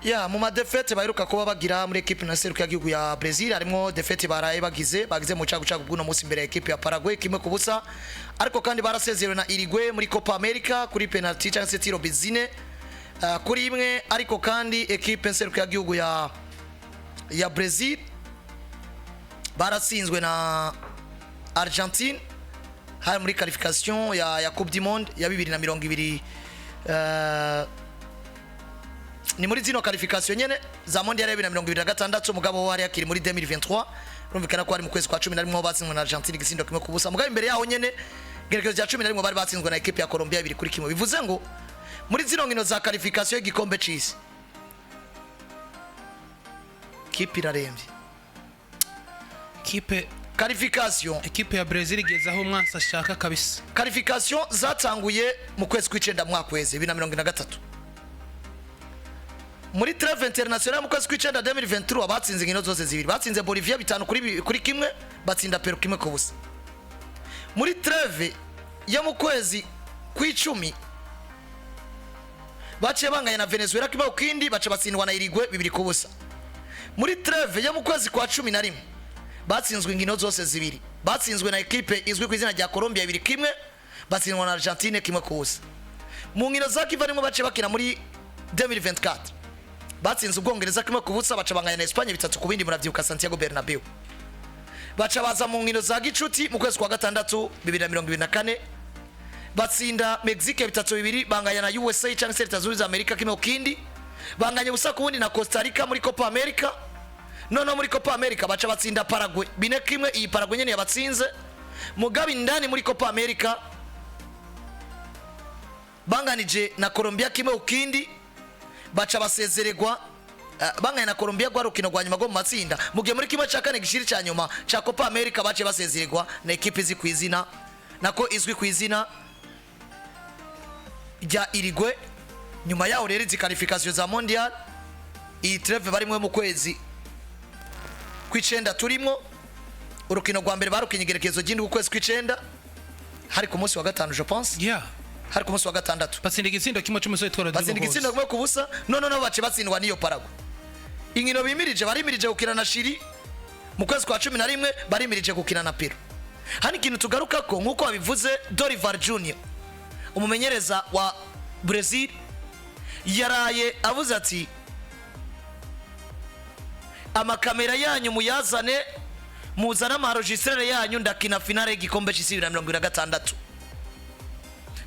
Ya, mu ma défaites baheruka kuba bagira muri équipe nationale y'igihugu ya Brazil, harimo défaite baraye bagize mu cagu cagu bw'uno munsi imbere ya équipe ya Paraguay 1-0. Ariko kandi barasezerewe na Uruguay muri Copa America kuri penalty cyangwa se tirs au but 4-1. Ariko kandi équipe nseruka y'igihugu ya Brazil baratsinzwe na Argentine hari muri qualification ya Coupe du Monde ya 2020. Ni muri zino qualification nyene za mondial ya 2026, mugabo hari akiri muri 2023. Urumvikana ko ari mu kwezi kwa 11 aho batsinzwe na Argentine igisindo 1-0. Mugabo imbere yaho nyene, gerekezo rya 11, bari batsinzwe na équipe ya Colombia 2-1. Bivuze ngo muri zino nkino za qualification y'igikombe c'isi, kipe irarembye. Kipe Qualification. Ekipe ya Brazil igeze aho umwansi ashaka kabisa. Qualification zatanguye mu kwezi kw'icenda mu mwaka weze 2023. Muri trêve internationale mu kwezi kw'icenda 2023 batsinze inkino zose zibiri: batsinze Bolivia 5-1, batsinda Peru 1-0. Muri trêve yo mu kwezi kw'icumi baciye banganya na Venezuela 1-1, baca batsindwa na Uruguay 2-0. Muri trêve yo mu kwezi kwa 11 batsinzwe inkino zose zibiri: batsinzwe na ekipe izwi ku izina rya Colombia 2-1, batsindwa na Argentine 1-0. Mu nkino za kivandimwe baciye bakina muri 2024, batsinze Ubwongereza 1-0, baca banganya na Espagne 3-2, muravyibuka Santiago Bernabeu. Baca baza mu nkino za gicuti mu kwezi kwa gatandatu 2024, batsinda Mexique 3-2, banganya na USA cyangwa se Leta Zunze za Amerika 1-1, banganya 0-0 na Costa Rica muri Copa America. Noneho muri Copa America baca batsinda Paraguay 4-1. Iyi Paraguay nyene yabatsinze. Mugabo indani muri Copa America banganije na Colombia 1-1, baca basezererwa, banganya na Colombia rwa rukino rwa nyuma rwo mu matsinda, mu gihe muri kimwe cya kane gishiri cya nyuma cya Copa America baciye basezererwa na ekipe izi ku izina, nako izwi ku izina rya Uruguay. Nyuma yaho rero, izi qualification za mondial, iyi trêve barimwe mu kwezi kw'icenda turimo, urukino rwa mbere barukinye igerekezo ry'indwi ukwezi kw'icenda, hari ku munsi wa gatanu, je pense. Hari ku munsi wa gatandatu. Batsinda igitsindo kimwe cy'umusore witwa Rodrigo Batsinda igitsindo Goes. 1-0. None nabo bace batsindwa n'iyo Paraguay. Inkino bimirije, barimirije gukina na Chili mu kwezi kwa 11, barimirije gukina na Peru. Hano ikintu tugaruka ko, nk'uko babivuze, Dorival Junior, umumenyereza wa Brazil, yaraye avuze ati: "Amakamera yanyu muyazane, muzane ama enregistreur yanyu, ndakina finale y'igikombe cy'isi 2026."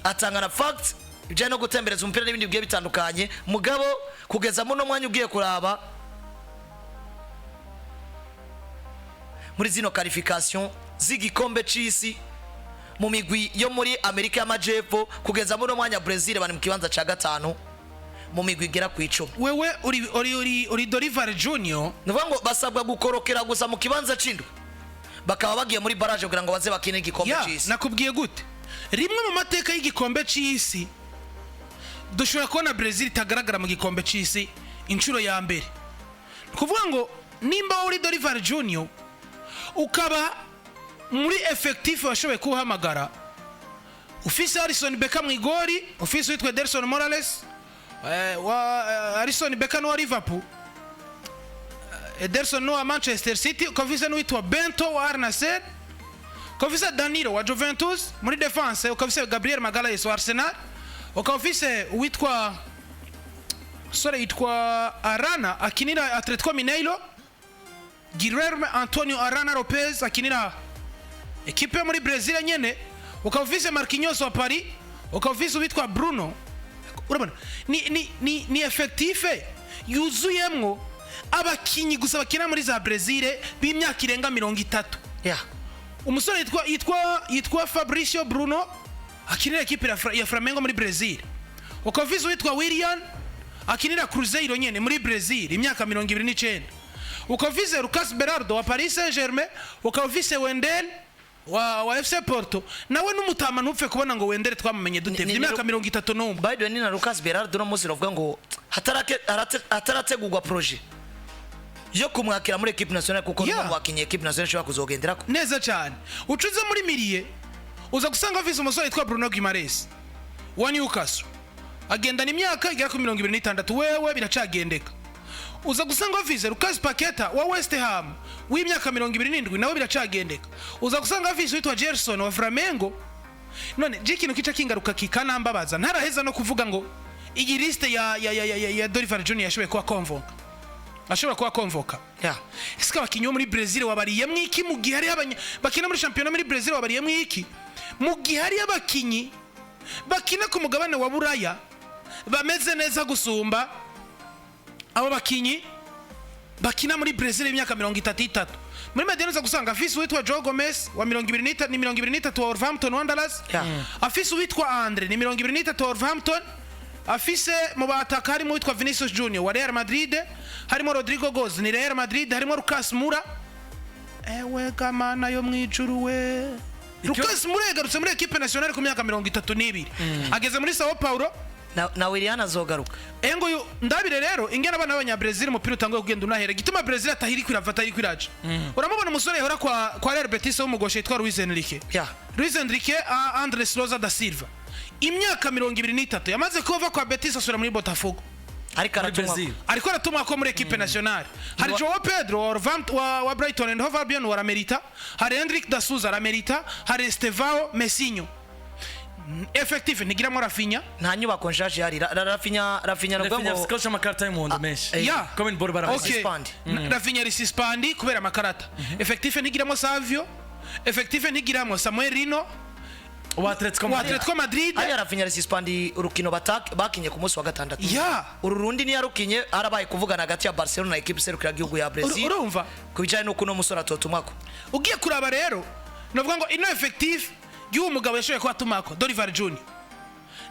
Atanga na fact ibijyanye no gutembereza umupira n'ibindi bigiye bitandukanye. Mugabo kugeza muno mwanya, ugiye kuraba muri zino qualification z'igikombe c'isi mu migwi yo muri Amerika y'Amajepfo, kugeza muno mwanya Brazil bari mu kibanza ca gatanu mu migwi igera ku 10. Wewe uri Dorival Junior. Ni ukuvuga ngo basabwa gukorokera gusa mu kibanza c'indwi, bakaba bagiye muri barrage kugira ngo baze bakine igikombe c'isi. Nakubwiye gute? Rimwe mu mateka y'igikombe cy'isi dushobora kubona Brazil itagaragara mu gikombe cy'isi inshuro ya mbere. Ni ukuvuga ngo nimba wowe uri Dorival Junior, ukaba muri effectif washoboye kuwuhamagara, ufise Alisson Becker mu igori, ufise witwa Ederson Moraes, wa Alisson Becker n'uwa Liverpool, Ederson n'uwa Manchester City, ukaba ufise n'uwitwa Bento wa Al Nassr, ukaba ufise Danilo wa Juventus muri défense, ukaba ufise Gabriel Magalhaes wa Arsenal, ukaba ufise uwitwa umusore yitwa Arana akinira Atletico Mineiro, Guilherme Antonio Arana Lopez akinira ekipe yo muri Brazil nyene, ukaba ufise Marquinhos wa Paris, ukaba ufise uwitwa Bruno. Urabona ni effectif yuzuyemwo abakinyi gusa bakina muri za Brazil b'imyaka irenga 30. Umusore yitwa Fabricio Bruno akinira ekipe ya Flamengo muri Brazil, ukaba ufise uwitwa William akinira Cruzeiro nyene muri Brazil, imyaka 29, ukaba ufise Lucas Beraldo wa Paris Saint-Germain, ukaba ufise Wendel wa FC Porto, nawe n'umutama ntupfe kubona ngo Wendel twamumenye dute, imyaka 31. By the way, ni na Lucas Beraldo no munsi bavuga ngo hatarategurwa projet yo kumwakira muri équipe nationale, kuko yeah, wakinye équipe nationale ishobora kuzogenderako. Neza cyane. Ucuze muri milieu, uza gusanga afise umusore yitwa Bruno Guimaraes wa Newcastle, agendana imyaka igera kuri 26, wewe biracagendeka. Uza gusanga bafise Lucas Paqueta wa West Ham w'imyaka 27, nawe biracagendeka. Uza gusanga bafise witwa Gerson wa Flamengo. None je ikintu kica kingaruka kikanambabaza, ntaraheza no kuvuga ngo iyi liste ya Dorival Junior yashoboye kuba convoka, ashobora kuba convoka. Ese abakinnyi bo muri Brazil wabariyemwo iki mu gihe hariho bakina muri shampiyona muri Brazil? Wabariyemwo iki mu gihe hariho abakinnyi bakina ku mugabane wa Buraya bameze neza gusumba abo bakinyi bakina muri Brazil y'imyaka 33? Muri médiane uza gusanga afise uwitwa Joe Gomez wa 23, ni 23, wa Wolverhampton Wanderers. Afise uwitwa Andre, ni 23, wa Wolverhampton. Afise mu bataka harimo uwitwa Vinicius Junior wa Real Madrid, harimo Rodrigo Goes, ni Real Madrid, harimo Lucas Moura. Ewe gamana yo mwijuru we! Lucas Moura yagarutse muri équipe nationale ku myaka 32, ageze muri Sao Paulo. Na Willian azogaruka. Engo yu ndabire rero ingene abana b'Abanyabrazil umupira utanguye kugenda unahera, igituma Brazil atahiri kwirava, atahiri kwiraja. Uramubona umusore yahora kwa Real Betis w'umugoshe yitwa Luis Enrique. Luis Enrique a Andres Rosa da Silva, imyaka 23, yamaze kuva kwa Betis asubira muri Botafogo. Ariko Muri aratumwa. Brazil. Ariko aratumwa ko muri équipe nationale hari Joao Pedro wa Wolverhampton, wa Brighton and Hove Albion, wa Amerita, hari Henrique da Souza Aramerita, hari Estevao Messinho. Effectif ntigiramo Rafinha. Nta nyubako nshaje ihari. Rafinha, Rafinha nuvuga Rafinha ngo afite kocha amakarita y'umuhondo menshi. Common ball barafise. Suspend. Rafinha ari suspendu kubera amakarata. Effectif ntigiramo Savio, effectif ntigiramo Samuel Lino Wa Atletico wa Madrid. Atletico Madrid. Hariya Rafinha ari suspendu urukino bakinye ku munsi wa gatandatu. Uru rundi niyarukinye, harabaye kuvugana hagati ya Barcelona na ekipe serukiragihugu ya Brazil Urumva ku bijyanye n'uko uno musore atotumwako. Ugiye kuraba rero, navuga ngo ino effectif y'uwo mugabo yashoboye kuba atumako, Dorival Junior,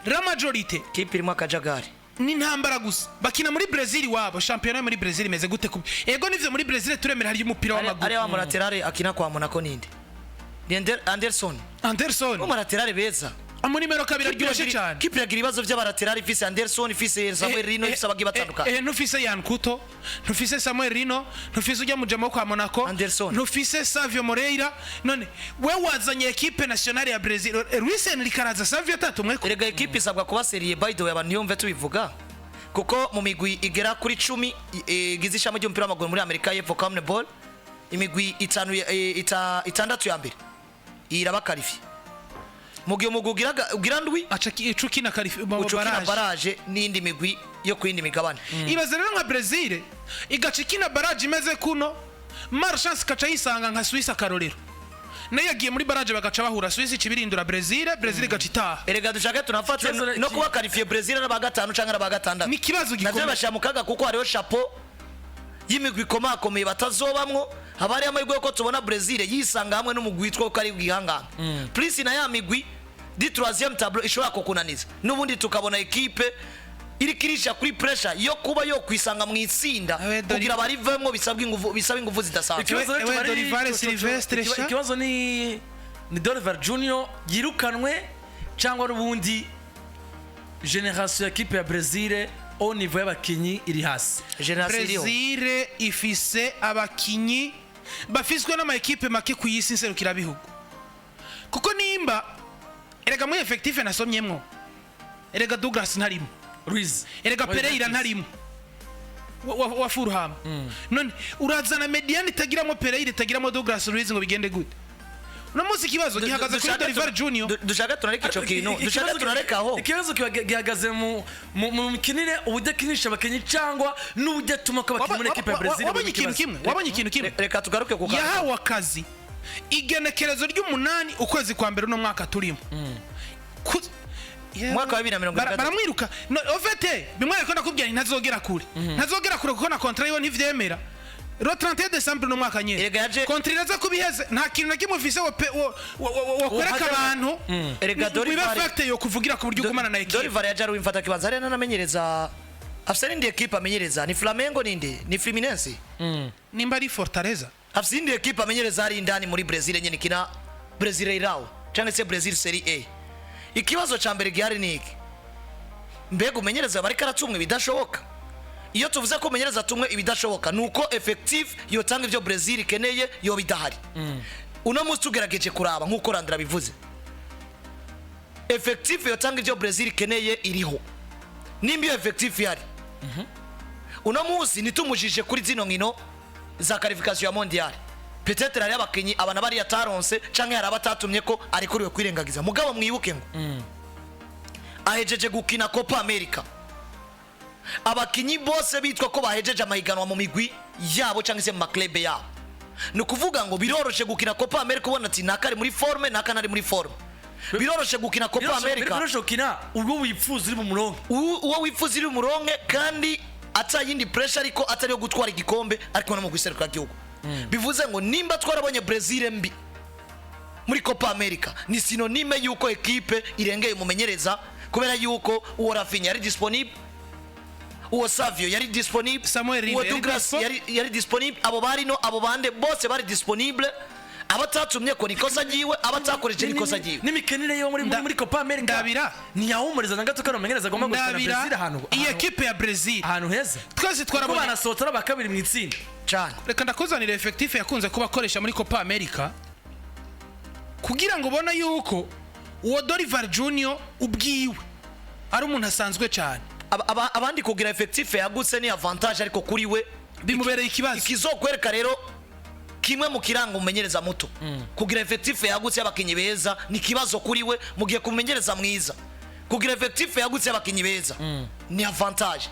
la majorité Kipe irimo akajagari. Ni intambara gusa. Bakina muri Brazil iwabo, shampiyona yo muri Brazil imeze gute? Kubi ego nivyo, muri Brazil turemera hari umupira w'amaguru. Hariya wa mulaterale akina kwa Monaco ninde? Ni Anderson. Anderson. Mu laterale beza. Mu nimero 2 aryoshye cyane. Kipe yagira ibibazo by'abalaterale, ifise Anderson, ifise Samuel Lino, ifise abagiye batandukanye. Ntufise Yan Kuto, ntufise Samuel Lino, ntufise ujya mujama wo kwa Monaco. Anderson. Ntufise Savio Moreira. None we wazanye équipe nationale ya Brazil, Luis Enrique araza Savio atatumwe ko? Erega ekipe isabwa kuba sérieux. By the way, abantu ntiyumve tubivuga, kuko mu migwi igera kuri 10 igize ishami ry'umupira w'amaguru muri Amerika y'Epfo, CONMEBOL, imigwi itanu itandatu ya mbere iraba qualifié, mu gihe umugwi ugira ndwi aca icukina ucukina barrage. Barrage n'indi migwi yo ku yindi migabane. Ibaze rero nka Brazil igaca ikina barrage imeze kuno, malchance ikaca yisanga nka Suisse. Akarorero, nayo yagiye muri barrage, bagaca bahura, Suisse ica ibirindura Brazil, Brazil igaca itaha. Erega dushake tunafate no kuba qualifié Brazil n'aba gatanu canke n'aba gatandatu Ni ikibazo navyo gikomeye. bashyira mu kaga, kuko hariho chapeau y'imigwi ikomakomeye batazobamwo. Haba hariho amahirwe yuko tubona Brazil yisanga hamwe n'umugwi witwa ko ari bwihangane plus na ya migwi du troisième tableau ishobora kukunaniza, n'ubundi tukabona ekipe iriko irisha kuri pressure yo kuba yo kwisanga mu itsinda. Ewe, Kugira barivemwo bisabwa ingufu, bisaba ingufu zidasanzwe. Ikibazo rero Ewe, kiba ari- Dorival Silvestre sha. Ikibazo ni Dorival Junior yirukanwe cyangwa n'ubundi génération ya équipe ya Brazil au niveau y'abakinyi iri hasi. Génération iriho. Brazil ifise abakinyi bafiswe n'ama ekipe make ku isi nserukirabihugu, kuko nimba erega muri effectif nasomyemwo, erega Douglas ntarimo. Luiz. Erega Pereira ntarimo wa Fulham. None urazana médiane itagiramo Pereira, itagiramo Douglas Luiz, ngo bigende gute? Uno munsi ikibazo gihagaze kuri Dorival Junior. Dushaka tunareka ico kintu, dushaka tunareka aho. Ikibazo kiba gihagaze mu mikinire, uburyo akinisha abakinnyi cyangwa n'uburyo atuma ko abakinnyi muri ekipe ya Brazil. Wabonye ikintu kimwe? Wabonye ikintu kimwe? Reka tugaruke ku kantu. Yahawe akazi igenekerezo ry'umunani ukwezi kwa mbere uno mwaka turimo. Umwaka wa 2023. Baramwiruka. No, au fait bimwe ariko ndakubwira nti ntazogera kure, ntazogera kure, kuko na contrat yiwe ntivyemera. Le 31 décembre no mwaka nyene Erega contrat iraza kubiheze, nta kintu na kimwe ufise wokwereka abantu Erega wibe Dorival- fact yo kuvugira ku buryo ugumana na ekipe. Dorival yaje ari wimfata kibanza, hariya ntanamenyereza, afise n'indi ekipe amenyereza, ni Flamengo, ninde, ni Fluminense. Nimba ari Fortaleza. Afise indi ekipe amenyereza hari indani muri Brazil nyene ikina Brasileirao cyangwa se Brazil Serie A. Ikibazo ca mbere gihari ni iki: mbega umenyereza bariko aratumwa ibidashoboka? Iyo tuvuze ko umenyereza atumwe ibidashoboka, ni uko effectif yotanga ivyo Brazil ikeneye yoba idahari. Uno munsi tugerageje kuraba nk'uko Randra bivuze, effectif yotanga ivyo Brazil ikeneye iriho. Nimba iyo effectif ihari, Uno munsi nitumujije kuri zino nkino za qualification ya Mondial, peut-être hari abakinyi abana bari yataronse canke hari abatatumye ko arikuriwe kwirengagiza. Mugabo mwibuke ngo ahejeje gukina Copa America, abakinyi bose bitwa ko bahejeje amahiganwa mu migwi yabo cyangwa se mu ma clubs yabo. Ni ukuvuga ngo biroroshe gukina Copa America ubona ati naka ari muri forme, naka ntari muri forme. Biroroshe gukina Copa America. Biroroshe gukina ubwo wifuza uri mu murongo. Uwo wifuza uri muronke, kandi ata yindi pressure, ariko atari yo gutwara igikombe, ariko no mu guserukira igihugu. Bivuze ngo nimba twarabonye Brazil mbi muri Copa America, ni synonyme yuko ekipe irengeye umumenyereza, kubera yuko uwo Raphinha yari disponible, uwo Savio yari disponible, Samuel Lino uwo yari Douglas dispo. yari disponible, abo barino, abo bande bose bari disponible. Abatatumye ko nikosa ryiwe, abatakoresheje nikosa ryiwe. N'imikinire yo muri Copa America Ndabira. ntiyahumuriza na gato ko ari umumenyereza agomba gukina Ndabira Brazil ahantu iyi ekipe ya Brazil. Ahantu heza Twese kuko twarabonye. banasohotse ari aba kabiri mu itsinda. Cyane. Reka ndakuzanira effectif yakunze kuba akoresha muri Copa America, kugira ngo ubone yuko uwo Dorival Junior ubwiwe ari umuntu asanzwe cyane. Abandi kugira effectif yagutse ni avantage, ariko kuri we bimubereye ikibazo. Ikizokwereka rero kimwe mu kiranga umumenyereza muto: kugira effectif yagutse y'abakinyi beza ni ikibazo kuri we, mu gihe kumumenyereza mwiza kugira effectif yagutse y'abakinyi beza ni avantage.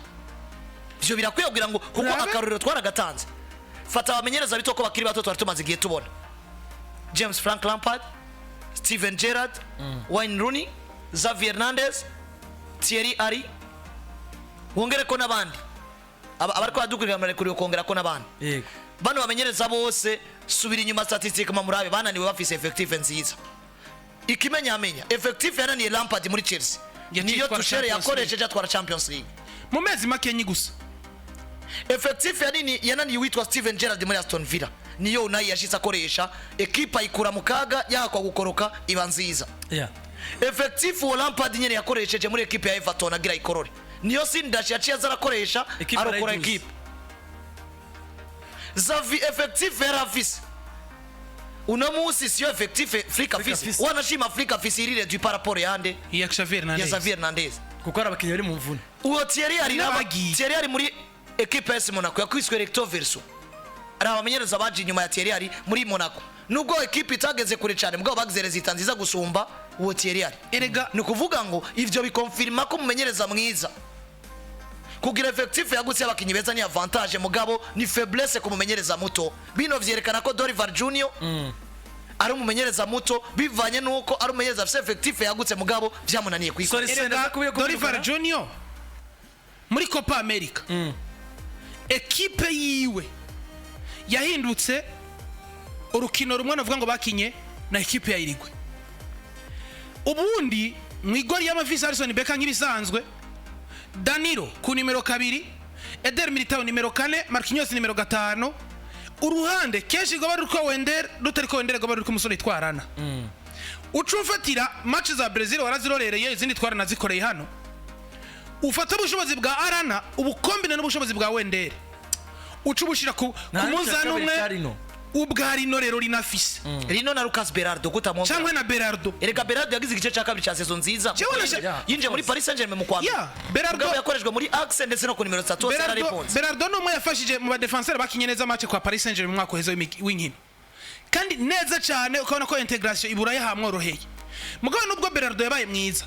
Ivyo birakwiye kugira ngo kuko Urabe? akarorero twaragatanze. Fata abamenyereza bito ko bakiri bato twari tumaze igihe tubona: James Frank Lampard, Steven Gerrard, Wayne Rooney, Xavi Hernandez, Thierry Henry, wongere ko n'abandi. Abariko badukurikira murekuriwe kongera ko n'abandi. Bano bamenyereza bose, subira inyuma statistique murabe, bananiwe bafise effectif nziza. Ikimenyamenya, effectif yananiye Lampard muri Chelsea Yaciye niyo itwara Tuchel Champions. yakoresheje atwara Champions League. Mu mezi makenyi gusa. Effectif yanini yananiye witwa Steven Gerrard muri Aston Villa niyo Unai yashitse akoresha, ekipa ayikura mu kaga yahakwa gukoroka, iba nziza. Effectif uwo Lampard nyene yakoresheje muri ekipe ya Everton agira ikorore niyo Sindash yaciye aza arakoresha, Ekipe arokora arayiduza. ekipe. Xavi, effectif yari afise uno munsi siyo effectif Flick afise. Afise. Wanashima Flick afise iri réduit par rapport yande? Iya Xavier Ya Hernandez. Xavi Hernandez. Kuko hari abakinnyi bari mu mvune. Uwo Thierry Henry N'abagiye. Thierry Henry muri ekipe ya AS Monaco yakwiswe recto verso. Ari abamenyereza baje inyuma ya Thierry Henry muri Monaco, nubwo ekipe itageze kure cyane, mugabo bagize résultat nziza gusumba uwo Thierry Henry. Erega Ni ukuvuga ngo ivyo bikonfirma ko umumenyereza mwiza kugira effectif yagutse y'abakinyi beza ni avantage, mugabo ni faiblesse ku mumenyereza muto. Bino vyerekana ko Dorival Junior ari umumenyereza muto, bivanye nuko ari umumenyereza afise effectif yagutse, mugabo vyamunaniye kuyikora. Sorry, Erega ndaza kubiye Dorival kubirukana. Junior muri Copa America, ekipe yiwe yahindutse urukino rumwe navuga ngo bakinye na ekipe ya Uruguay. Ubundi mu igori y'amavisi, Alisson Becker nk'ibisanzwe, Danilo ku nimero 2, Eder Militao nimero 4, Marquinhos nimero 5. Uruhande kenshi rwaba ruriko Wender, rutariko Wender rwaba ruriko umusore yitwa Arana. Uca ufatira match za Brazil warazirorereye, izindi twaranazikoreye hano. Ufata ubushobozi bwa Arana ubukombine n'ubushobozi bwa Wendere, uca ubushira ku Nta ku n'icya munzani kabiri umwe. cya Rino. Ubwa Rino rero rinafise. Rino na Lucas Berardo kutamwongera. Cyangwa na Berardo. Erega Berardo yagize igice cya kabiri cya saison nziza. Jewe Yinjiye muri Paris Saint-Germain mu kwa mbere. Yeah, Berardo. Mugabo yakoreshejwe muri axe ndetse no ku nimero 3 hose Berardo yarareponze. Berardo ni umwe yafashije mu badefenseri bakinye neza match kwa Paris Saint-Germain mu mwaka uheze w'inkino, kandi neza cyane, ukabona ko integration iburayi hamworoheye. Mugabo nubwo Berardo yabaye mwiza,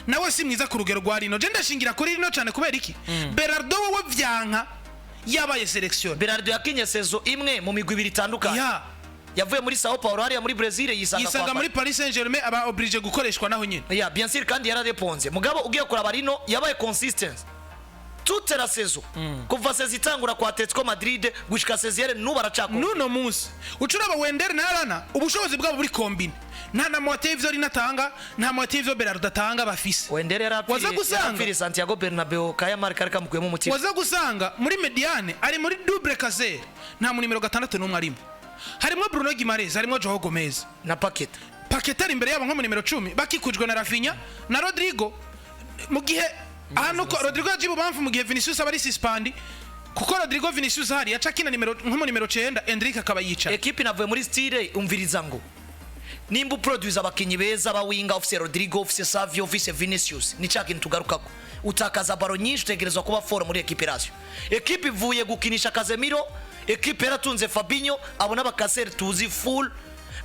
nawe si mwiza ku rugero rwa Rino. Je ndashingira kuri Rino cyane. Kubera iki? Berardo wowe vyanka yabaye sélection. Berardo yakinye saison imwe mu migwi ibiri itandukanye. Yavuye muri Sao Paulo hariya muri Brazil, yisanga yisanga kwa muri Paris Saint-Germain, aba obligé gukoreshwa naho nyine. Ya, bien sûr, kandi yarareponze. Mugabo ugiye kuraba, Rino yabaye consistent toute la saison, kuva saison itangura kwa Atletico Madrid gushika saison yere, nubu aracakora. Nuno munsi ucuraba Wendere na Arana, ubushobozi bwabo buri combinés, nta na moitié y'ivyo Rino atanga, nta moitié y'ivyo Berardo atanga bafise. Wendere Waza yarapfiriye Santiago Bernabeu, Kaya Marc ariko amukuyemo umutima. Waza gusanga muri médiane ari muri double caser, nta mu nimero 6 n'umwe arimo. Harimo Bruno Guimaraes, harimo Joao Gomez na Paqueta. Paqueta ari imbere yabo nko mu nimero 10, bakikujwe na Raphinha na Rodrigo, mu gihe ahantu ko Rodrigo yaje ibubamfu, mu gihe Vinicius aba ari suspendu, kuko Rodrigo, Vinicius ahari yaca akina nimero nko mu nimero 9, Endrick akaba yicara. Ekipe inavuye muri style. Umviriza ngo nimba uproduce abakinyi beza ba winger, ufise Rodrigo, ufise Savio, ufise Vinicius, ni cya kintu tugarukako. Utakaza ballon nyinshi, utegerezwa kuba fort muri récupération. Ekipe ivuye gukinisha Casemiro, ekipe yaratunze Fabinho, abo n'abakaseri tuzi full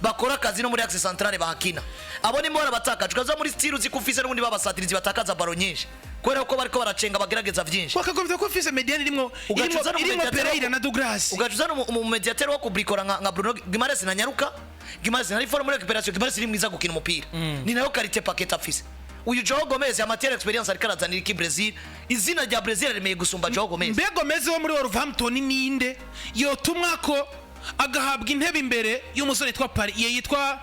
bakora akazi no muri axe centrale bahakina. Abo ni mbona batakaje, ukaza muri style uzi ko ufise n'ubundi babasatirizi batakaza ballon nyinshi kubera ko bariko baracenga, bagerageza vyinshi. Wakagombye ko ufise médiane irimwo Ugaca irimwo uzana irimwo umu médiateur Pereira na Douglas. Ugaca uzana umu médiateur wo kubrikora nka Bruno Guimaraes na Nyaruka. Guimaraes ntari fort muri récupération, Guimaraes ni mwiza gukina umupira, ni nayo qualité Paqueta afise. Uyu Joao Gomez en matière expérience ariko arazanira iki Brazil? Izina rya Brazil riremeye gusumba Joao Gomez. Mbe Gomez wo muri Wolverhampton ninde yotumwa ko agahabwa intebe imbere y'umusore yitwa Pari yitwa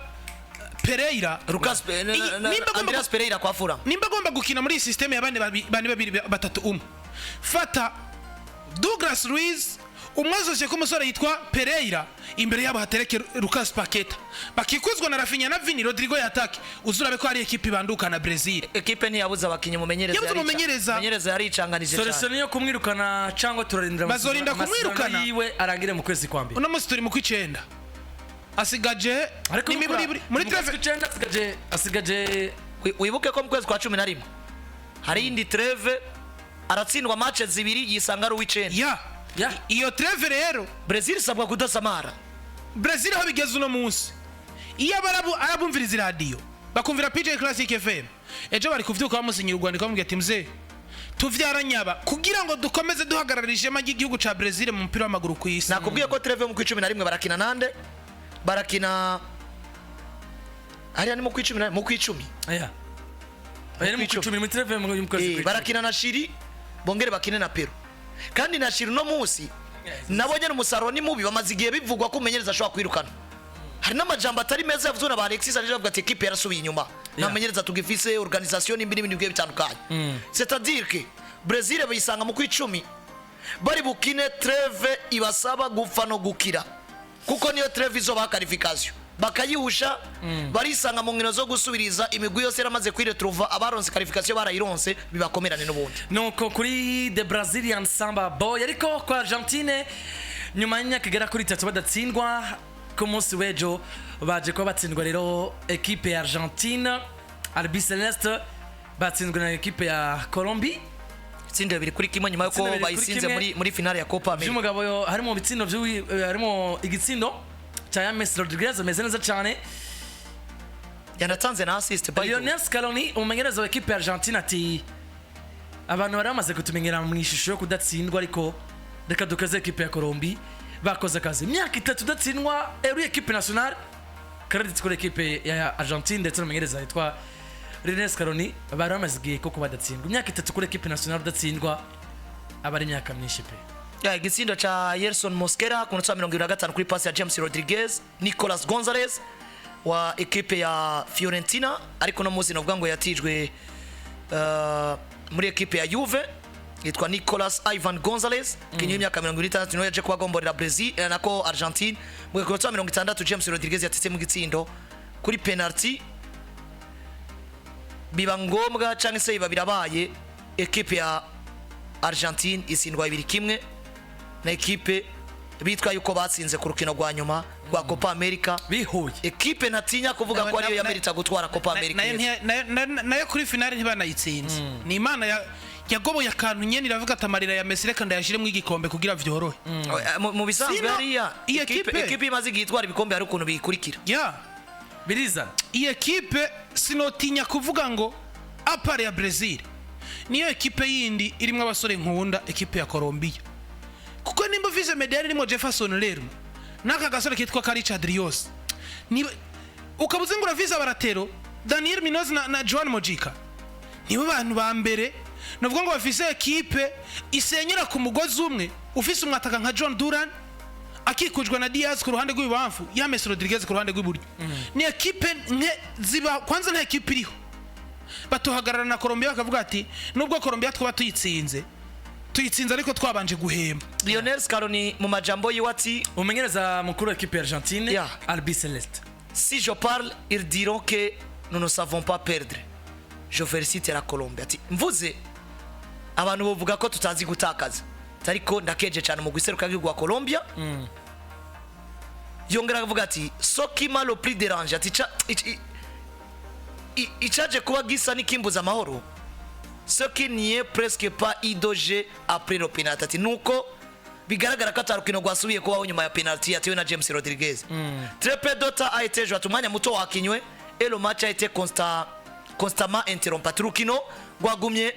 Pereira? Lucas Nimba agomba Andreas Pereira kwa Fulham. Nimba agomba gukina muri iyi système ya bane bane babiri batatu umwe, fata Douglas Luiz umwazoshe ko umusore yitwa Pereira, imbere yabo hatereke Lucas Paqueta, bakikuzwa na Rafinha na Vini, Rodrigo yatake, uzurabe ko ari ekipe ibanduka na Brazil. Ekipe ntiyabuze abakinnyi, umumenyereza Yabuze umumenyereza. Umumenyereza yaricanganije Solution cyane. niyo kumwirukana cyangwa turarindira Bazorinda amasezerano kumwirukana? yiwe arangire mu kwezi kwa mbere? Uno munsi turi mu kw'icenda, asigaje Ariko n'imiburi muri mu kwezi trêve. kw'icenda asigaje Wibuke ko mu kwezi kwa 11 hari indi trêve, aratsindwa match zibiri, yisanga ari uw'icenda. Ya. Ya. Iyo trêve rero, Brazil isabwa kudasamara. Brazil aho bigeze uno munsi, iyo abarabu arabumviriza iradiyo bakumvira PJ Classic FM, ejo bari kuvyuka bamusinyira urwandiko, bamubwira ati: "Mzee, tuvyara nyaba kugira ngo dukomeze duhagararira ishema ry'igihugu ca Brazil mu mupira w'amaguru ku isi." Nakubwiye ko trêve mu kwa 11 barakina nande? Barakina hariya ni mu kwa 11, mu kwa 10. Aya. Oya, ni mu Kw'icumi. kw'icumi, muri trêve mu kwezi kw'icumi. Barakina na Chili, bongere bakine na Peru. Kandi na Chili uno munsi nabo nyene umusaruro ni mubi, bamaze igihe bivugwa ko umumenyereza ashobora kwirukana. Hari n'amajambo atari meza yavuzwe na ba Alexis Sanchez, avuga ati ekipe yarasubiye inyuma, nta mumenyereza tugifise, organisation n'ibindi n'ibindi bigiye bitandukanye. C'est-à-dire que Brazil bayisanga mu kwa 10 bari bukine trêve ibasaba gupfa no gukira, kuko niyo trêve izobaha qualification. Bakayihusha, barisanga mu nkino zo gusubiriza, imigwi yose yaramaze kwiretrouva, abaronse qualification barayironse, bibakomerane n'ubundi. Nuko kuri the Brazilian Samba Boy. Ariko kwa Argentine, nyuma y'imyaka igera kuri 3 badatsindwa, ku munsi w'ejo baje kuba batsindwa rero. Ekipe ya Argentine Albiceleste batsinzwe na ekipe ya Colombie. Itsinda 2-1 nyuma yuko Itsinda 2-1. Bayisinze muri finale ya Copa America. By'umugabo yo harimo ibitsindo harimo igitsindo cya James Rodriguez ameze neza cyane. Yanatanze na assist, by the way. Lionel Scaloni, umumenyereza wa ekipe ya Argentine, ati abantu bari bamaze kutumenyera mu ishusho yo kudatsindwa, ariko reka dukaze ekipe ya Colombie, bakoze akazi. Imyaka 3 udatsindwa eri ekipe nationale, credit kuri ekipe ya Argentine ndetse n'umumenyereza yitwa Lionel Scaloni. Bari bamaze igihe koko badatsindwa. Imyaka 3 kuri ekipe nationale udatsindwa aba ari imyaka myinshi pe. Ya, igitsindo cha Yerson Mosquera ku munota wa 75 kuri pasi ya James Rodriguez. Nicolas Gonzalez wa ekipe ya Fiorentina, ariko no munsi novuga ngo yatijwe muri ekipe ya Juve, yitwa Nicolas Ivan Gonzalez, kinyi y'imyaka 76, niwe yaje kuba agomborera Brazil, nako Argentine. Mu munota wa 60 James Rodriguez yatetse mu gitsindo kuri penalty, biba ngombwa cyangwa se biba birabaye, ekipe ya Argentine itsindwa 2-1 na ekipe bitwa yuko batsinze ku rukino rwa nyuma rwa Copa America. Bihuye. Ekipe ntatinya kuvuga ko ariyo yamerita gutwara Copa America. Nayo nayo kuri finale ntibanayitsinze. Ni Imana yagoboye akantu nyene, iravuga ati amarira ya Messi reka ndayashiremo igikombe kugira vyorohe. Mu bisanzwe Sino, hariya iyi ekipe ekipe imaze igihe itwara ibikombe hari ukuntu biyikurikira. Ya. Birizana. Iyi ekipe sinotinya kuvuga ngo à part ya Brazil niyo ekipe yindi irimo abasore nkunda, ekipe ya Colombia, kuko nimba ufise médiane irimo Jefferson Lerma n'aka gasore kitwa ka Richard Rios, niba ukaba uzi ngo urafise abalatéraux Daniel Munoz na Joan Mojica, nibo bantu ba mbere navuga ngo bafise ekipe isenyera ku mugozi umwe. Ufise umwataka nka John Duran akikujwe na Diaz ku ruhande rw'ibubamfu, James Rodriguez ku ruhande rw'iburyo, ni ekipe nke ziba. Kwanza nta ekipe iriho batuhagarara na Colombia bakavuga ati nubwo Colombia twaba tuyitsinze, tuyitsinze ariko twabanje guhemba. Lionel Scaloni mu majambo yiwe ati Umumenyereza mukuru wa ekipe ya Argentine Albiceleste: "Si je parle, ils diront que nous ne savons pas perdre. Je félicite la Colombie." Ati mvuze abantu bavuga ko tutazi gutakaza, ariko ndakeje cyane mu guseruka rw'igihugu wa Colombia. Yongera akavuga ati ce qui m'a le plus dérangé, ati icaje kuba gisa n'ikimbuza amahoro. Ce qu'il n'y ait presque pas eu de jeu après le penalty." Ati nuko bigaragara ko atarukino rwasubiye kubaho nyuma ya penalty yatewe na James Rodriguez. "Très peu de temps a été joué." Ati umwanya muto wakinywe. "Et le match a été constamment interrompu." Ati urukino rwagumye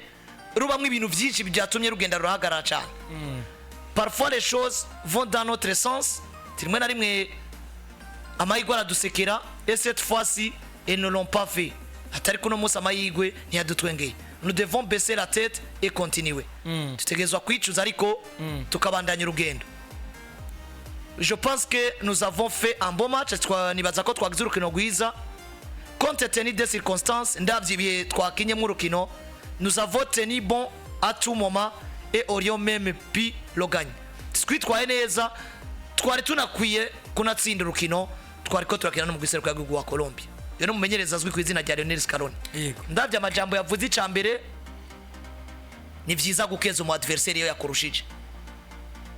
rubamwo ibintu byinshi byatumye rugenda rurahagarara cyane. "Parfois les choses vont dans notre sens." Ati rimwe na rimwe amahirwe aradusekera. "Et cette fois-ci, ils ne l'ont pas fait." Ati ariko uno munsi amahirwe ntiyadutwengeye. "Nous devons baisser la tête et continuer." Dutegerezwa kwicuza ariko tukabandanya urugendo. "Je pense que nous avons fait un bon match." Nibaza ko twagize urukino rwiza. "Compte tenu des circonstances", ndabye ibihe twakinyemo urukino. "Nous avons tenu bon à tout moment et aurions même pu le gagner." Twitwaye neza, twari tunakwiye kunatsinda urukino twari ko turakina no mu gihugu wa Colombia. Uyu ni umumenyereza azwi ku izina rya Lionel Scaloni. Ndabye amajambo yavuze, icya mbere, ni byiza gukeza umu adversaire iyo yakurushije.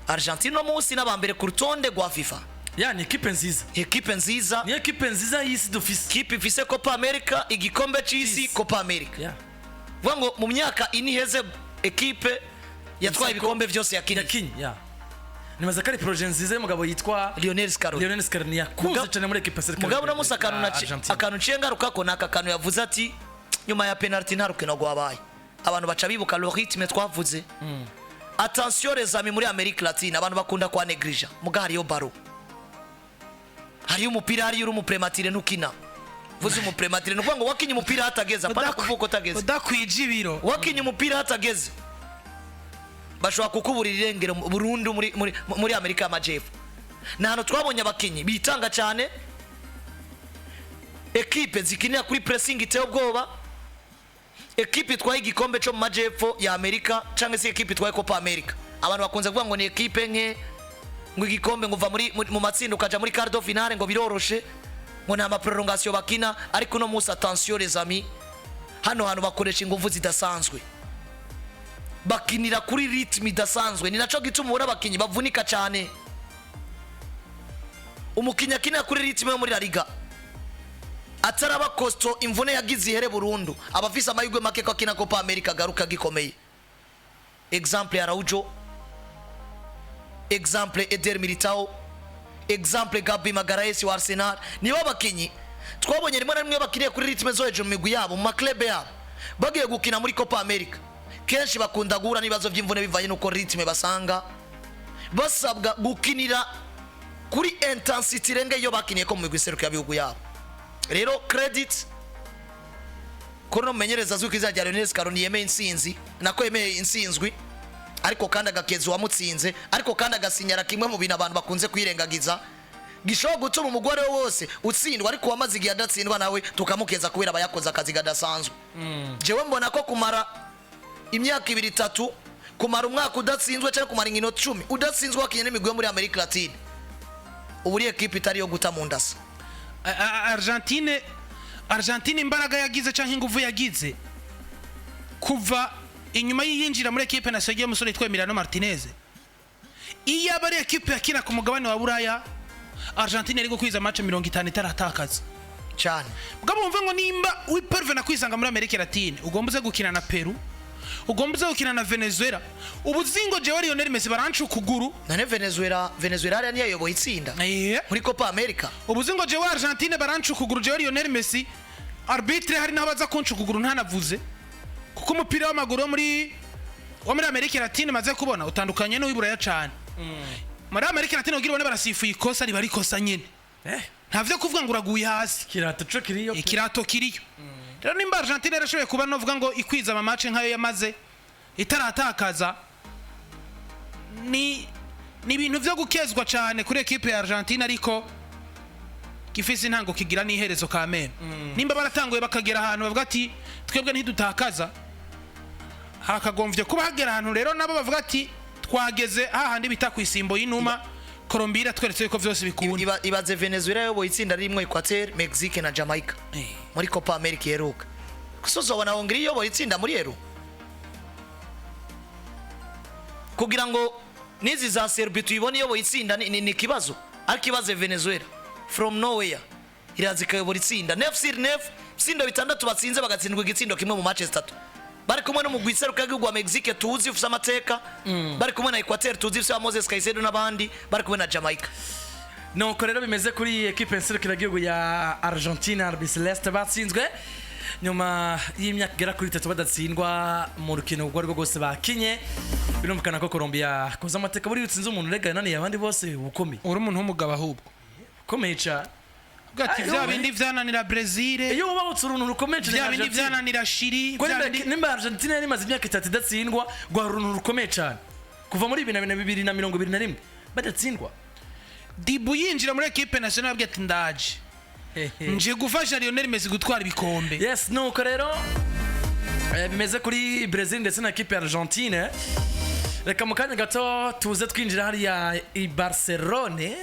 Argentine no munsi n'abambere ku rutonde rwa FIFA. Ya, ni ekipe nziza. Ekipe nziza. Ni ekipe nziza y'isi dufise. Kipe ifise Copa America, igikombe c'isi. C'isi. Copa America. Vuga ngo mu myaka 4 iheze ekipe yatwaye ibikombe byose yakiniye. Yakinye, ya, nibaza ko ari projet nziza y'umugabo yitwa Lionel Scaloni. Lionel Scaloni yakunze cyane muri ekipe. Mugabo uno munsi akantu akantu nciye ngarukako ni aka kantu yavuze, ati nyuma ya penalty nta rukino rwabaye. Abantu baca bibuka le rythme twavuze. Attention les amis, muri Amerika Latine abantu bakunda kwa négliger, muga hariyo ballon, hariyo umupira, hariyo uri umu prématuré ntukina. Vuze umu prématuré ni ukuvuga ngo wakinye umupira hatageze, apana kuvuka utageze. Udakwije ibiro. Wakinye umupira hatageze bashobora kukuburira irengero burundu. Muri Amerika y'Amajyepfo ni ahantu twabonye abakinnyi bitanga cyane, ekipe zikinira kuri pressing iteye ubwoba. Ekipe itwaye igikombe cyo mu majyepfo ya Amerika cyangwa se ekipe itwaye Copa America, abantu bakunze kuvuga ngo ni ekipe nke, ngo igikombe ngo uva mu matsinda ukaja muri quart de finale ngo biroroshe, ngo nta ma prolongation bakina. Ariko uno munsi, attention les amis, hano hantu bakoresha ingufu zidasanzwe, bakinira kuri rythme idasanzwe. Ni naco gituma ubona abakinyi bavunika cyane. Umukinnyi akinira kuri rythme yo muri La Liga ataraba costaud, imvune yagize ihere burundu, aba afise amahirwe make ko akina Copa America agaruka gikomeye. Exemple Araujo, exemple Eder Militao, exemple Gabi Magalhaes wa Arsenal, nibo bakinyi twabonye rimwe na rimwe bakiniye kuri rythme zo hejuru mu migwi yabo, mu ma club yabo, bagiye gukina muri Copa America kenshi bakunda guhura n'ibibazo by'imvune bivanye n'uko rythme basanga basabwa gukinira kuri intensity irenga iyo bakiniye ko mu migwi iserukira bihugu yabo. Rero credit kuri uno mumenyereza azwi ku izina rya Lionel Scaloni, yemeye intsinzi, nako yemeye intsinzwi, ariko kandi agakeza uwamutsinze, ariko kandi agasinyara kimwe mu bintu abantu bakunze kwirengagiza gishobora gutuma umugore we wose utsindwa, ariko uwamaze igihe adatsindwa nawe tukamukeza kubera aba yakoze akazi kadasanzwe. Jewe mbona ko kumara imyaka 2, 3, kumara umwaka udatsinzwe cyangwa kumara inkino 10 udatsinzwe wakinye n'imigwi yo muri Amerika Latine, ubu uri ekipe itari iyo guta mu ndasa. Argentine imbaraga yagize cyangwa ingufu yagize kuva inyuma y'iyinjira muri ekipe nationale y'umusore yitwa Emiliano Martinez, iyo aba ari ekipe yakina ku mugabane wa Buraya, Argentine yari gukwiza match 50 itaratakaza. Cyane. Bwo bumve ngo nimba wiperve na kwisanga muri Amerika Latine, ugomba uze gukina na Peru, ugomba uze gukina na Venezuela, ubuzingo jewe Lionel Messi baranca ukuguru. None Venezuela hariya niyayoboye itsinda muri Copa America. Ubuzingo jewe Argentine baranca ukuguru, jewe Lionel Messi arbitre hari n'aho baza kunca ukuguru ntanavuze, kuko umupira w'amaguru wo muri Amerika Latine maze kubona utandukanye n'uw'iburaya cyane. Muri Amerika Latine kugira ubone barasifuye ikosa, riba rikosa nyine. Nta vyo kuvuga ngo uraguye hasi. Kirato co kiriyo. Ikirato kiriyo. Rero nimba Argentine yarashoboye kuba novuga ngo ikwiza ama match nk'ayo yamaze itaratakaza, ni ibintu vyo gukezwa cyane kuri ekipe ya Argentine. Ariko gifise intango kigira n'iherezo kameme. Nimba baratanguye bakagera ahantu bavuga ati twebwe ntidutakaza, hakagombye kuba hagera ahantu rero nabo bavuga ati twageze hahandi bita ku isimbo y'inuma. Colombia iratweretse yuko vyose bikunda. Ibaze Venezuela yayoboye itsinda ririmo Equateur, Mexique na Jamaica muri Copa America iheruka. Gusa uzobona Hongrie iyoboye itsinda muri Eru, kugira ngo n'izi za Serbie tuyibone iyoboye itsinda ni ikibazo. Ariko ibaze Venezuela from nowhere iraza ikayobora itsinda 9 sur 9, ibitsindo bitandatu batsinze bagatsindwa igitsindo kimwe mu match zitatu. Bari kumwe n'umugwi iserukiragihugu wa Mexique tuzi ufise amateka, bari kumwe na Equateur tuzi ufise ba Moses Caicedo n'abandi, bari kumwe na Jamaica. Nuko rero bimeze kuri ekipe nserukiragihugu ya Argentine, Albiceleste, batsinzwe nyuma y'imyaka igera kuri 3 badatsindwa mu rukino urwo ari rwo rwose bakinye. Birumvikana ko Colombia yakoze amateka. Buriya utsinze umuntu urega yananiye abandi bose, uba ukomeye. Uri umuntu w'umugabo ahubwo. Ukomeye cyane. Uvuga ati Ayo, vya we. bindi vyananira Brazil, Iyo wubahutse uruntu rukomeye cyane vya nka bindi Argentine. vyananira Chili, Kuko vya nimba bindi nimba Argentine yari imaze imyaka 3 idatsindwa, rwari uruntu rukomeye cyane kuva muri 2021 badatsindwa. Dibu yinjira muri équipe nationale abwiye ati: "Ndaje, nje gufasha Lionel Messi gutwara ibikombe." Yes, nuko rero bimeze kuri Brazil ndetse na ekipe ya Argentine. Reka mu kanya gato tuze twinjira hariya i Barcelone.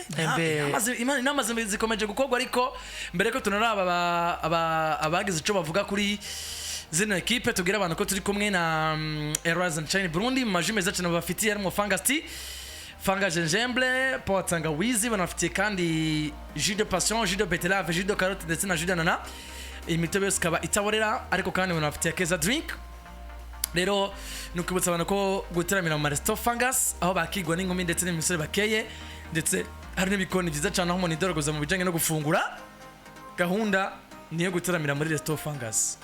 Inama zikomeje gukorwa, ariko mbere ko tunaraba abagize icyo bavuga kuri zino ekipe, tubwire abantu ko turi kumwe na Horizon China Burundi mu maji meza cyane babafitiye, harimo Fungus Tea, Fanga gingembre, po tangawizi. Banafitiye kandi jus de passion, jus de betterave, jus de carotte ndetse na jus d'ananas. Imitobe yose ikaba itaborera, ariko kandi banafitiye keza drink. Rero ni ukwibutsa abantu ko guteramira mu maresito Fungus, aho bakigwa n'inkumi ndetse n'imisore bakeye, ndetse hari n'ibikoni byiza cyane aho umuntu idorogoza mu bijyanye no gufungura. Gahunda niyo guteramira muri resto Fungus.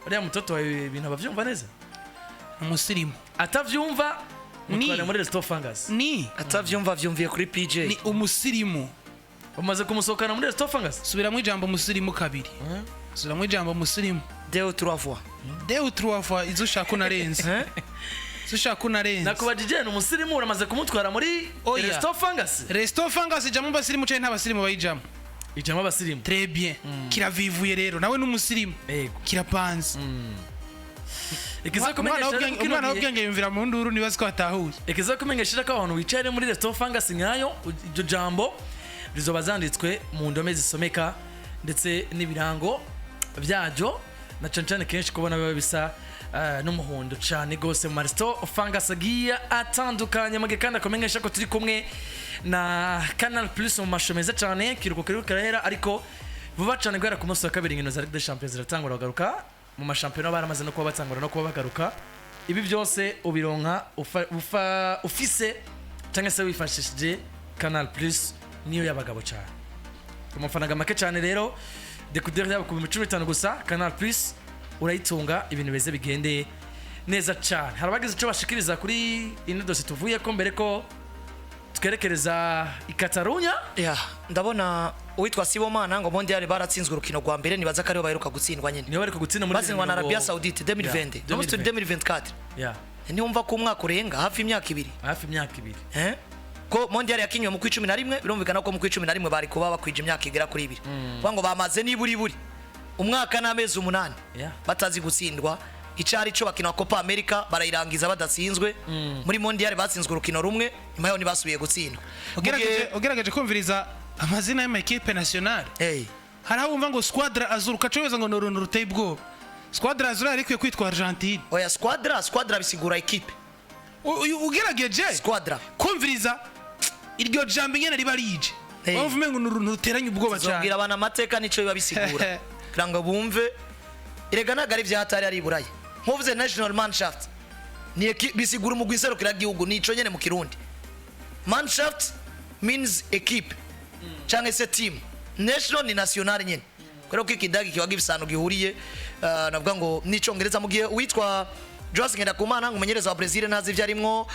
Uriya mutoto wawe ibintu abavyumva neza? Umusirimu. Atavyumva, mutware muri resto Fungus. Ni Atavyumva vyumviye kuri PJ. Ni umusirimu. Umaze kumusohokana muri resto Fungus? Subiramo ijambo umusirimu kabiri, subiramo ijambo umusirimu. Deux trois fois. Deux trois fois, izo ushaka unarenze, izo ushaka unarenze. Nakubajije, ni umusirimu, uramaze kumutwara muri Oya. resto Fungus? Resto Fungus ijamo abasirimu canke nta basirimu bayijamo? Ijamo abasirimu. Très bien, kiravivuye rero, nawe ni umusirimu. Yego. Kirapanze. Ikizakumenyesha rero ko kino Umwana gihe- w'ubwenge yumvira mu nduru, nibazi ko atahuye. Ikizakumenyesha ko abantu wicaye muri resto Fungus nkayo, iryo jambo rizoba zanditswe mu ndome zisomeka ndetse n'ibirango byaryo, na cyane cyane kenshi kubona biba bisa n'umuhondo cyane rwose mu maresito Fungus agiye atandukanye. Mu gihe kandi akumenyesha ko turi kumwe na Canal Plus mu mashusho meza cyane. Kiruhuko kiri karahera, ariko vuba cyane guhera ku munsi wa kabiri inkino za Ligue des Champions ziratangura kugaruka mu mashampiyona, baramaze no kuba batangura no kuba bagaruka. Ibi byose ubironka ufise cyangwa se wifashishije Canal Plus, niyo y'abagabo cyane, ku mafaranga make cyane. Rero décodeur yabo ku 15,000 gusa, Canal Plus urayitunga, ibintu beze bigende neza cyane. Hari abagize icyo bashikiriza kuri ino dosiye tuvuye ko mbere ko twerekereza i Katarunya? Ya, ndabona uwitwa Sibomana ngo Mondial baratsinzwe urukino rwa mbere, nibaza ko aribo baheruka gutsindwa nyine. Niyo bari gutsinda muri Batsindwa na Arabia Saoudite 2020, no 2024. Niwumva ko umwaka urenga hafi imyaka 2. Hafi imyaka 2. Eh? Ko Mondial yakinywe mu kwicumi na rimwe, birumvikana ko mu kwicumi na rimwe bari kuba bakwije imyaka igera kuri 2. Kuvuga ngo bamaze niburi buri umwaka n'amezi 8 batazi gutsindwa. Icari cyo bakina Copa America barayirangiza badatsinzwe. Muri Mondial batsinzwe urukino rumwe, nyuma yaho ntibasubiye gutsindwa. Mu Ugerageje kumviriza amazina y'amakipe nationale, Hey. hari aho wumva ngo Squadra Azzurra, ukaca wibaza ngo ni uruntu ruteye ubwoba. Squadra Azzurra yari ikwiye kwitwa Argentine. Oya, squadra, squadra bisigura équipe. Ugerageje Squadra. kumviriza iryo jambo ingene riba rije, Hey. wumva umengo ni uruntu ruteranye ubwoba cyane. Zobwira abantu amateka nico biba bisigura kugira ngo bumve. Erega ntabwo ari ivyatari ari iburayi. Nkuvuze national Mannschaft ni bisigura umugwi nserukiragihugu, nico nyene mu Kirundi. Mannschaft means équipe cyangwa se team, national ni national nyene, kubera ko Ikidagi kiba gifise ahantu gihuriye navuga ngo n'Icongereza. Mu gihe uwitwa Joas Ngendakumana ngo umumenyereza wa Brazil ntazi ivyo arimwo,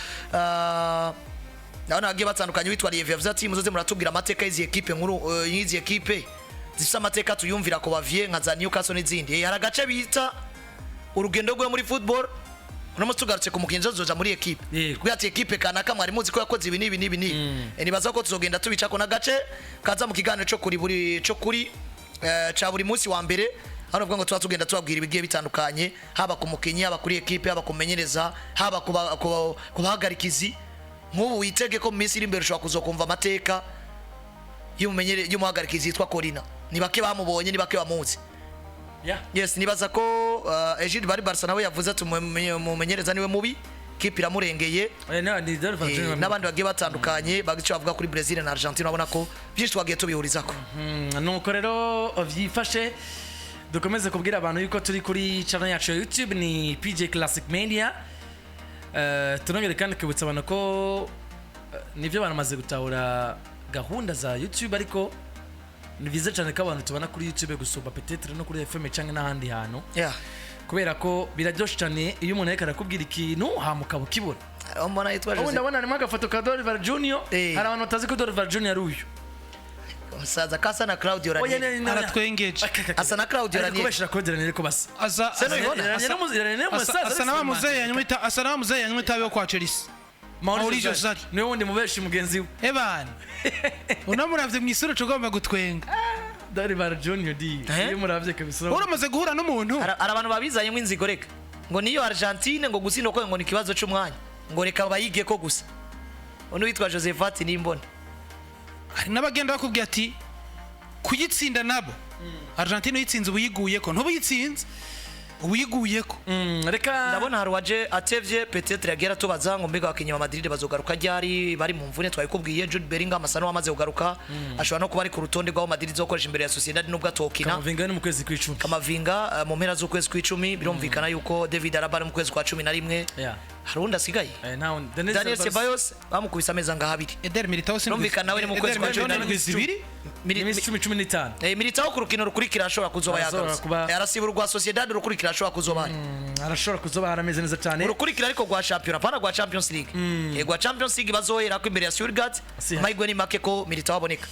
ndabona bagiye batandukanye. Witwa Lieve yavuze ati: "Muzoze muratubwira amateka y'izi ekipe nkuru, y'izi ekipe zifise amateka tuyumvira ku bavye nka za Newcastle n'izindi." Hari agace bita urugendo rwe muri football. Uno munsi tugarutse ku mukinzi tuzoja muri ekipe kugira ati ekipe kanaka mwari muzi ko yakoze ibi n'ibi n'ibi n'ibi. Nibaza ko tuzogenda tubicako n'agace kaza mu kiganiro cyo kuri buri cyo kuri ca buri munsi wa mbere hano, uvuga ngo tuba tugenda tubabwira ibigiye bitandukanye, haba ku mukinyi, haba kuri ekipe, haba ku menyereza, haba ku bahagarikizi. Nk'ubu witege ko mu minsi iri imbere ushobora kuzokumva amateka y'umuhagarikizi yitwa Corina. Ni bake bamubonye, ni bake bamuzi. Yes, nibaza ko Egide bari Barca nawe yavuze ati umumenyereza niwe mubi, kipe iramurengeye. No, ni Dolph N'abandi bagiye batandukanye bagice bavuga kuri Brazil na Argentina, urabona ko byinshi twagiye tubihurizako. Nuko rero vyifashe. Dukomeze kubwira abantu yuko turi kuri channel yacu ya YouTube, ni PJ Classic Media. Tunongere kandi kwibutsa abantu ko nibyo baramaze gutahura gahunda za YouTube, ariko ni byiza cyane ko abantu tubona kuri YouTube gusumba peut-être no kuri FM cyangwa n'ahandi hantu, kubera ko biraryoshe cyane iyo umuntu ariko arakubwira ikintu hama ukaba ukibona. Aho mbona yitwa Ubu Jose ndabona harimo agafoto ka Dorival Junior. Hari abantu batazi ko Dorival Junior ari uyu. Umusaza kasa na Claudio Oya, Ranieri. Aratwengeje. Asa na Claudio Ariko Ranieri. kubeshera Claudio Ranieri ko basa. Aza Se nubibona? asa na wa muzehe yanywa asa na wa muzehe yanywa itabi wo kwa Chelsea. Maurizio Sarri. Niwe wundi mubeshi mugenzi we. Ebana, unamuravye mu isura uca ugomba gutwenga. Dorival Junior di iyo muravye kabisa. Uramaze guhura n'umuntu. Hari abantu babizanyemo inzigo, reka ngo niyo Argentine ngo gutsindwa kwayo ngo ni ikibazo c'umwanya, ngo reka bayige ko gusa. Uno witwa Josephat Nimbona. Hari n'abagenda bakubwira ati kuyitsinda nabo Argentine uyitsinze ubuyiguyeko, ntubuyitsinze ubuyiguyeko. Reka Ndabona hari uwaje atevye, peut-être yagiye aratubaza ngo mbega abakinyi ba Madrid bazogaruka ryari, bari mu mvune. Twabikubwiye, Jude Bellingham asa n'uwamaze kugaruka, ashobora no kuba ari ku rutonde rw'aho Madrid izokoresha imbere ya Sociedad nubwo atokina. Kamavinga ni mu kwezi kw'icumi. Kamavinga mu mpera z'ukwezi kw'icumi. Birumvikana yuko David Alaba ari mu kwezi kwa 11. Hari undi asigaye? Nta wundi. Daniel Daniel Ceballos. Ceballos bamukubise amezi angahe? 2. Eder Militao sindwi. Numvikana nawe ni mu kwezi Eder kwa Militao 11. ni 2. Iminsi 15. Militao ku rukino rukurikira ashobora kuzoba Arashobora yagarutse. Arasibura urwa Sociedad, urukurikira ashobora kuzoba ahari. Arashobora kuzoba harameze neza cyane. Urukurikira ariko rwa shampiyona, apana rwa Champions League. Rwa Champions League bazoherako imbere ya Stuttgart. Si. Amahirwe ni make ko Militao aboneka.